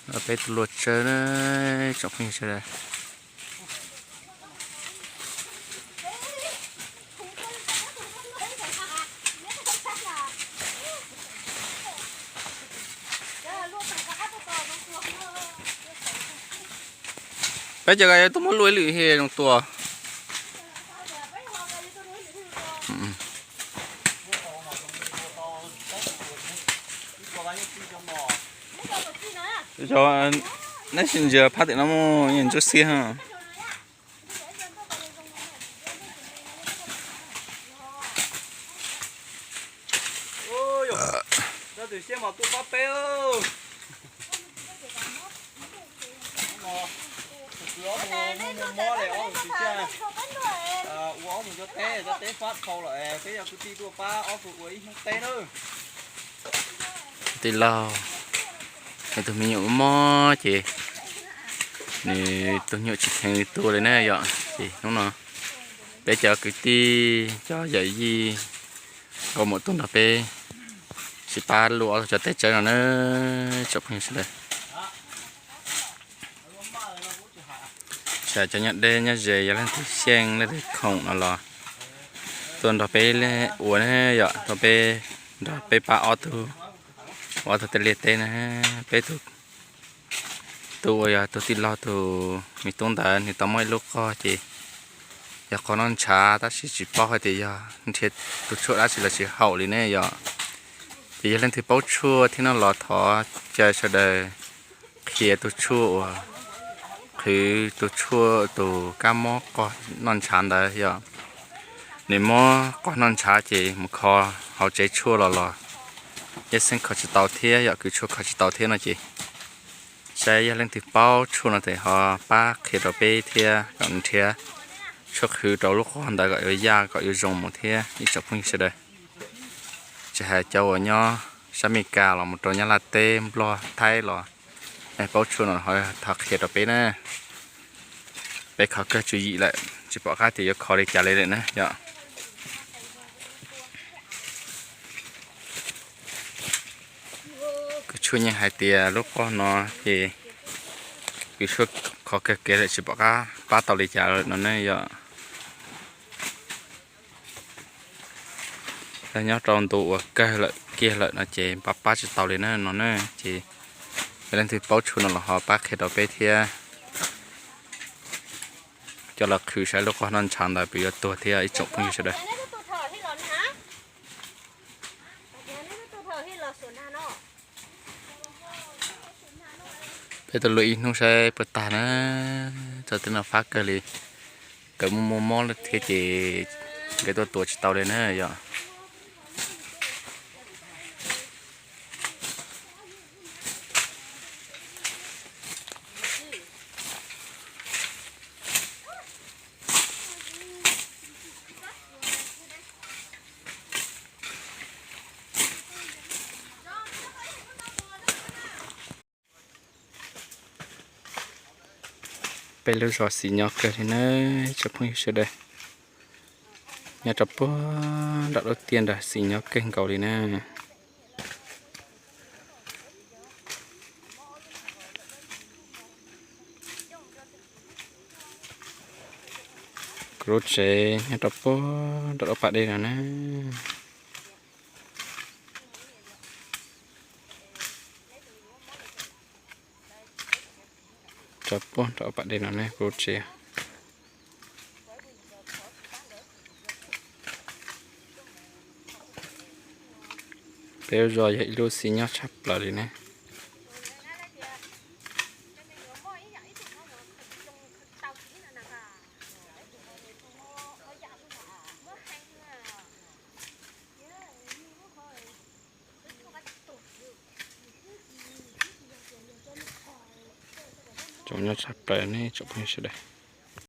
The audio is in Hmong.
Peb tus luaj tsawb na, tsoom phooj ywg sawv daws. Peb cov yuav tuaj muab luaj ib lwm thiaj zoo tua. Neb sim ntsia phab tim no muaj ntsuab xiab. Ua ob tug cov teb, cov teb fab dhau lawm, peb yog kwv tij tuaj pab ob tug ua ib hnub teb na. Tij laug, nws tus me nyuam mob mob ces nws tus nyuam tsis kheev tua li na yom. Ces hnub no peb cov kwv tij cov yawm yij nkauj muam tuaj nrog peb sib pab luaj ob tug cov teb tsawb no na, tsoom phooj ywg sawv daws. Tsam cov nyob deb nyob ze yog leej twg xyeej leej twg khoom no los tuaj nrog peb ua na yom, tuaj peb nrog peb pab ob tug, ob tug tej liaj teb na. Peb tus, tus uas yog tus tij laug tus me tub ntawd nws tau muab ib lub qog ces yog qog noj ntshav tab sis tsis paub hais tias yog nrhiav tus tshuaj dab tsi los tsis haum li ne yom. Ces yog leej twg paub tshuaj thiab no los thov caw sawv daws qhia tus tshuaj uas qhwv tus tshuaj tus kab mob qog noj ntshav ntawd yom. Nws mob qog noj ntshav ces mus kho hauv tsev tshuaj los los yeej xeeb kho tsis tau thiab yom, kwv tshuaj kho tsis tau thiab no ces saib yog leej twg paub tshuaj no ces ho pab qhia rau peb thiab kom nrhiav tshuaj qhwv rau lub qog ntawd kom yuav yaj kom yuav zoo mus thiab ib tsoom phooj ywg sawv daws. Tsis hais cov uas nyob sab Amelikas los mus rau Nyab Laj teb, Nplog, Thaib los paub tshuaj no ho thov qhia rau peb na. Peb kho kawg tswv yim lawm tsis pom qab tias yuav kho li cas li lawm na yom. Kwv tshuaj yeej hais tias lub qog no ces kwv tshuaj kho kawg kev lawm tsis pom qab pab tau li cas lawm no ne yom. Yog nyob rau ntu uas kawg lawm kiag lawm no ces pab pab tsis tau li na no na. Ces yog leej twg paub tshuaj no los ho pab qhia rau peb thiab coj los qhwv saib lub qog noj ntshav ntawd puas yuav tuag thiab ib tsoom phooj ywg sawv daws. Peb tuaj luaj ib hnub saib puas tag na. Txoj teb no fab kawg li, nkawd muaj muaj mob thiab ces nkawd tuaj tua tsis tau li na yom. Peb lub zos xis nyob kawg li na, tsoom phooj ywg sawv daws. Nyob rau puag nram lub tiaj nrag xis nyob kawg nkaus li na. Kuv lub tsev nyob rau puag nram lub pas dej no na. Rau puag nram pas dej no ne kuv lub tsev. Peb lub zos yog ib lub xis nyob tshaj plaws li ne. Tsoom nyob tshaj plaws ne tsoom phooj ywg sawv daws.